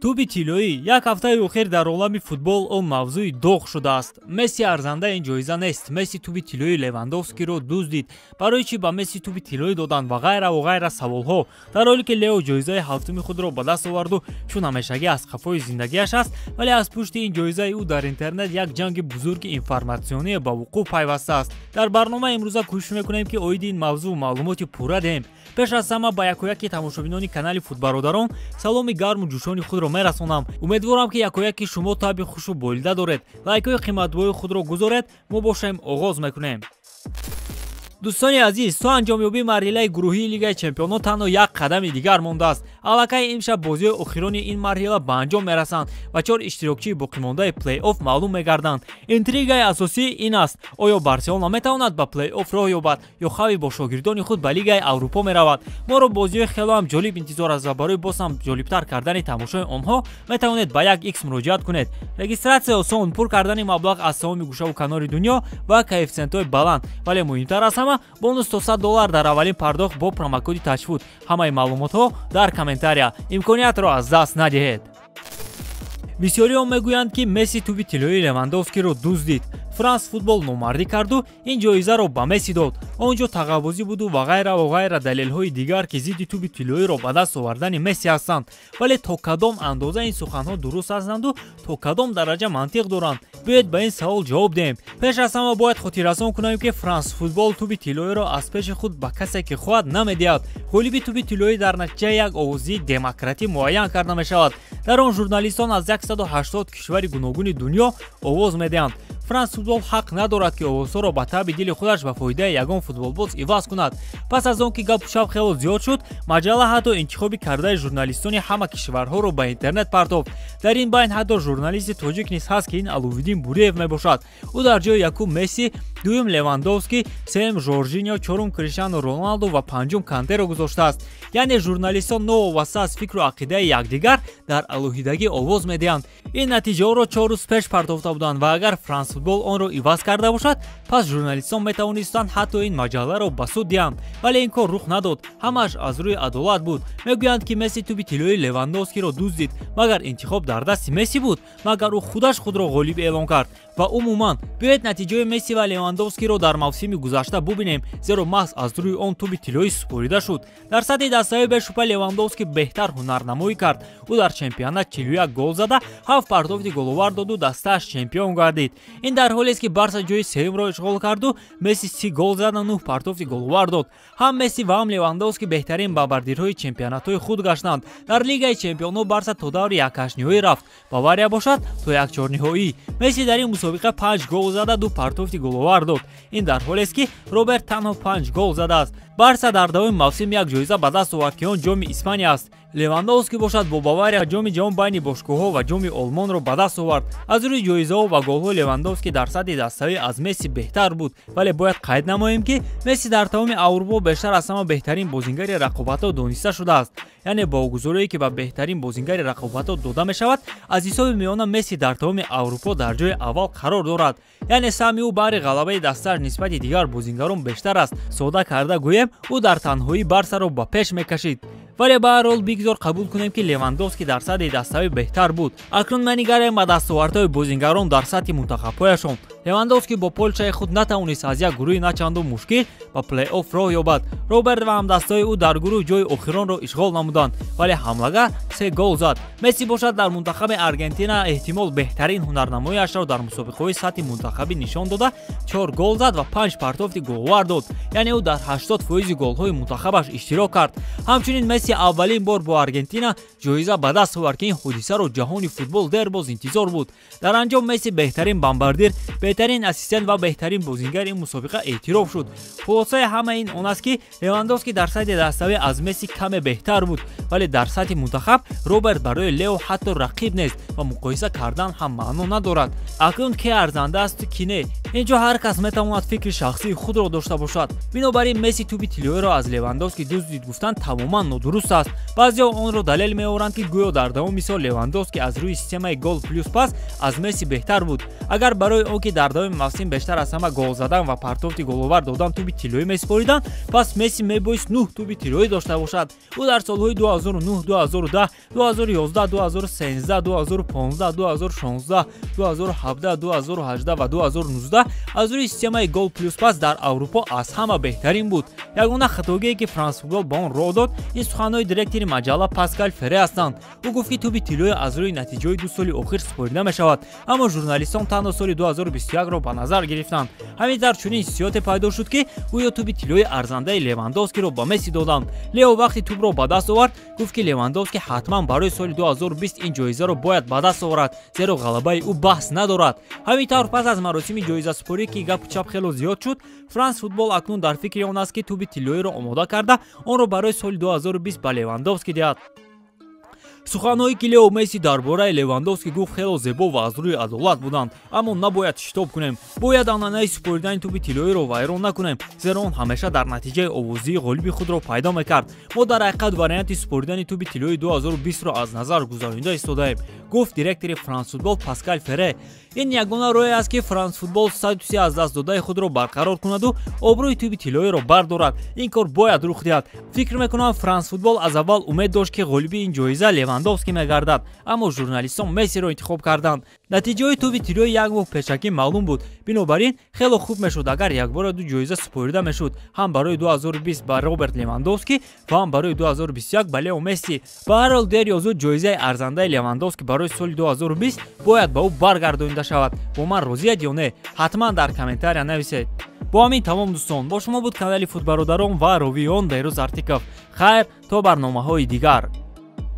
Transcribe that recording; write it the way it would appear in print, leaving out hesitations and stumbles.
Тӯби тиллоӣ як ҳафтаи охир дар олами футбол он мавзӯи доғ шудааст. Месси арзанда ин ҷоиза нест. Месси тӯби тиллоии Левандовскиро дуздид. Барои чӣ ба Месси тӯби тиллоӣ доданд ва ғайраву ғайра саволҳо. Дар ҳоле ки Лео ҷоизаи ҳафтуми худро ба даст оварду, чун ҳамешагӣ аз қафои зиндагиаш аст, вале аз пушти ин ҷоизаи ӯ дар интернет як ҷанги бузурги информатсионие ба вуқӯъ пайвастааст. Дар барномаи имрӯза кӯшиш мекунем, ки оиди ин мавзӯъ маълумоти пурра диҳем. Пеш аз ҳама ба якояки тамошобинони канали Футбародарон саломи гарму ҷӯшони худро мерасонам. Умедворам, ки якояки шумо таби хушу болида доред. Лайкҳои қиматбои худро гузоред. Мо бошем, оғоз мекунем. Дӯстони азиз, то анҷомёбии марҳилаи гурӯҳии Лигаи чемпионот танҳо як қадами дигар мондааст. Аллакай имшаб бозиҳои охирони ин марҳила ба анҷом мерасанд ва чор иштирокчии боқимондаи плей-офф маълум мегарданд. Интригаи асосӣ ин аст: оё Барселона метавонад ба плей-офф роҳ ёбад ё Хави бо шогирдони худ ба Лигаи Аврупо меравад? Моро бозиҳои хело ҳам ҷолиб интизор аст ва барои боз ҳам ҷолибтар кардани тамошои онҳо метавонед ба як икс муроҷиат кунед. Регистратсия осон, пур кардани маблағ аз тамоми гӯшаву канори дунё ва коэффисиентҳои баланд, вале муҳимтар аз ҳама бонус то $100 дар аввалин пардохт бо промокоди Тачфуд. Ҳамаи маълумотҳо дар комментария. Имкониятро аз даст надиҳед. Бисёриҳо мегӯянд, ки Месси тӯби тиллоии Левандовскиро дуздид. Франс Футбол номардӣ карду ин ҷоизаро ба Месси дод. Он ҷо тағаввузӣ буду ва ғайраву ғайра далелҳои дигар, ки зидди тӯби тиллоиро ба даст овардани Месси ҳастанд. Вале то кадом андоза ин суханҳо дуруст ҳастанду то кадом дараҷа мантиқ доранд? Биёед, ба ин савол ҷавоб диҳем. Пеш аз ҳама бояд хотиррасон кунем, ки Франс Футбол тӯби тиллоиро аз пеши худ ба касе ки хоҳад намедиҳад. Ғолиби тӯби тиллоӣ дар натиҷаи як овозии демократӣ муайян карда мешавад. Дар он журналистон аз 180 кишвари гуногуни дунё овоз медиҳанд. Франс Футбол ҳақ надорад, ки овозҳоро ба таъби дили худаш ба фоидаи ягон футболбоз иваз кунад. Пас аз он ки гапу шаб хело зиёд шуд, маҷалла ҳатто интихоби кардаи журналистони ҳама кишварҳоро ба интернет партофт. Дар ин байн ҳатто журналисти тоҷик низ ҳаст, ки ин Аловиддин Буриев мебошад. Ӯ дар ҷои якум Месси, дуюм Левандовски, сеюм Жоржиньо, чорум Криштиану Роналду ва панҷум Кантеро гузоштааст. Яъне журналистон новобаста аз фикру ақидаи якдигар дар алоҳидагӣ овоз медиҳанд. Ин натиҷаҳоро 4 рӯз пеш партофта буданд ва агар Франс Футбол онро иваз карда бошад, пас журналистон метавонистанд ҳатто ин маҷалларо ба суд диҳанд. Вале ин кор рух надод. Ҳамааш аз рӯи адолат буд. Мегӯянд, ки Месси тӯби тиллоии Левандовскиро дуздид. Магар интихоб дар дасти Месси буд? Магар ӯ худаш худро ғолиб эълон кард? Ва умуман, биёед, натиҷаи Месси ва Левандовскиро дар мавсими гузашта бубинем, зеро маҳз аз рӯи он тӯби тиллоӣ супорида шуд. Дар сатҳи дастаӣ бешубҳа Левандовски беҳтар ҳунарнамоӣ кард. Ӯ дар чемпионат 41 гол зада, ҳафт партофти головар доду дастааш чемпион гардид. Ин дар ҳолест, ки Барса ҷои сеюмро ишғол карду Месси 30 гол зада, нӯҳ партофти головар дод. Ҳам Месси ва ҳам Левандовски беҳтарин бомбардирҳои чемпионатҳои худ гаштанд. Дар Лигаи чемпионҳо Барса то даври якҳаштниҳоӣ рафт, Бавария бошад то якчорниҳоӣ. Месси дар ин мусобиқа панҷ гол зада, ду партофти головар дод. Ин дар ҳолест, ки Роберт танҳо панҷ гол задааст. Барса дар давоми мавсим як ҷоиза ба даст овард, ки он Ҷоми Испания аст. Левандовски бошад бо Бавария Ҷоми ҷаҳон байни бошгоҳҳо ва Ҷоми Олмонро ба даст овард. Аз рӯи ҷоизаҳо ва голҳо Левандовски дар сатҳи даставӣ аз Месси беҳтар буд, вале бояд қайд намоем, ки Месси дар тамоми Аврупо бештар аз ҳама беҳтарин бозингари рақобатҳо дониста шудааст. Яъне баҳогузорие, ки ба беҳтарин бозингари рақобатҳо дода мешавад, аз ҳисоби миёна Месси дар тамоми Аврупо дар ҷои аввал қарор дорад. Яъне саҳми ӯ баҳри ғалабаи дастааш нисбати дигар бозингарон бештар аст. Сода карда гӯем, ӯ дар танҳоӣ Барсаро ба пеш мекашид. Вале ба ҳар ҳол бигзор қабул кунем, ки Левандовски дар сатҳи даставӣ беҳтар буд. Акнун менигарем ба дастовардҳои бозингарон дар сатҳи мунтахабҳояшон. Левандовски бо Полшаи худ натавонист аз як гурӯҳи начандон мушкил ба плей-офф роҳ ёбад. Роберт ва ҳамдастаҳои ӯ дар гурӯҳ ҷои охиронро ишғол намуданд, вале ҳамлагар се гол зад. Месси бошад дар мунтахаби Аргентина эҳтимол беҳтарин ҳунарнамоиашро дар мусобиқаҳои сатҳи мунтахабӣ нишон дода, чор гол зад ва панҷ партофти головар дод. Яъне ӯ дар 80% голҳои мунтахабаш иштирок кард. Ҳамчунин Месси аввалин бор бо Аргентина ҷоиза ба даст овард, ки ин ҳодисаро ҷаҳони футбол дербоз интизор буд. Дар анҷом Месси беҳтарин бомбардир, беҳтарин ассистент ва беҳтарин бозингари ин мусобиқа эътироф шуд. Хулосаи ҳамаи ин он аст, ки Левандовски дар сатҳи даставӣ аз Месси каме беҳтар буд, вале дар сатҳи мунтахаб Роберт барои Лео ҳатто рақиб нест ва муқоиса кардан ҳам маъно надорад. Акнун ке арзанда асту ки не, Инҷо ҳар кас метавонад фикри шахсии худро дошта бошад. Бинобар ин Месси тӯби тиллоиро аз Левандовски дуздид гуфтан тамоман нодуруст аст. Баъзеҳо онро далел меоранд, ки гӯё дар давоми сол Левандовски аз рӯи системаи гол плюс пас аз Месси беҳтар буд. Агар барои он ки дар давоми мавсим бештар аз ҳама гол задан ва партофти головар додан тӯби тиллоӣ месупориданд, пас Месси мебоист 9 тӯби тиллоӣ дошта бошад. Ӯ дар солҳои 2009, 2010, 2011, 2013, 2015, 2016, 2017, 2018 ва 2019 аз рӯи системаи гол плюс пас дар Аврупо аз ҳама беҳтарин буд. Ягона хатогие ки Франс Футбол ба он роҳ дод, ин суханҳои директори маҷалла Паскал Ферре ҳастанд. Ӯ гуфт, ки тӯби тиллоӣ аз рӯи натиҷаҳои 2 соли охир супорида мешавад, аммо журналистон танҳо соли 2021-ро ба назар гирифтанд. Ҳамин тавр чунин ҳиссиёте пайдо шуд, ки гӯё тӯби тиллои арзандаи Левандовскиро ба Месси доданд. Лео вақти тӯбро ба даст овард, гуфт, ки Левандовски ҳатман барои соли 2020 ин ҷоизаро бояд ба даст оварад, зеро ғалабаи ӯ баҳс надорад. Ҳамин тавр пас аз маросими ҷоизасупорӣ, ки гапу чап хело зиёд шуд, Франс Футбол акнун дар фикри он аст, ки тӯби тиллоиро омода карда онро барои соли 2020 ба Левандовски диҳад. Суханҳое ки Лео Месси дар бораи Левандовски гуфт, хело зебо ва аз рӯи адолат буданд, аммо набояд шитоб кунем. Бояд анъанаи супоридани тӯби тиллоиро вайрон накунем, зеро он ҳамеша дар натиҷаи овозии ғолиби худро пайдо мекард. Мо дар ҳақиқат варианти супоридани тӯби тиллои 2020-ро аз назар гузаронида истодаем, гуфт директори Франс Футбол Паскал Ферре. Ин ягона роҳе аст, ки Франс Футбол статуси аз даст додаи худро барқарор кунаду обрӯи тӯби тиллоиро бардорад. Ин кор бояд рух диҳад. Фикр мекунам, Франс Футбол аз аввал умед дошт, ки ғолиби ин ҷоиза Левандовски мегардад, аммо журналистон Мессиро интихоб карданд. Натиҷаҳои тӯби тиллои як моҳ пешакӣ маълум буд. Бинобар ин хело хуб мешуд, агар якбора 2 ҷоиза супорида мешуд, ҳам барои 2020 ба Роберт Левандовски ва ҳам барои 2021 ба Лео Месси. Ба ҳар ҳол, дер ё зуд ҷоизаи арзандаи Левандовски барои соли 2020 бояд ба ӯ баргардонида шавад. Бо ман розият ё не? Ҳатман дар комментария нависед. Бо ҳамин тамом, дӯстон. Бо шумо буд канали Футбародарон ва ровиён Беҳрӯз Артиков. Хайр, то барномаҳои дигар.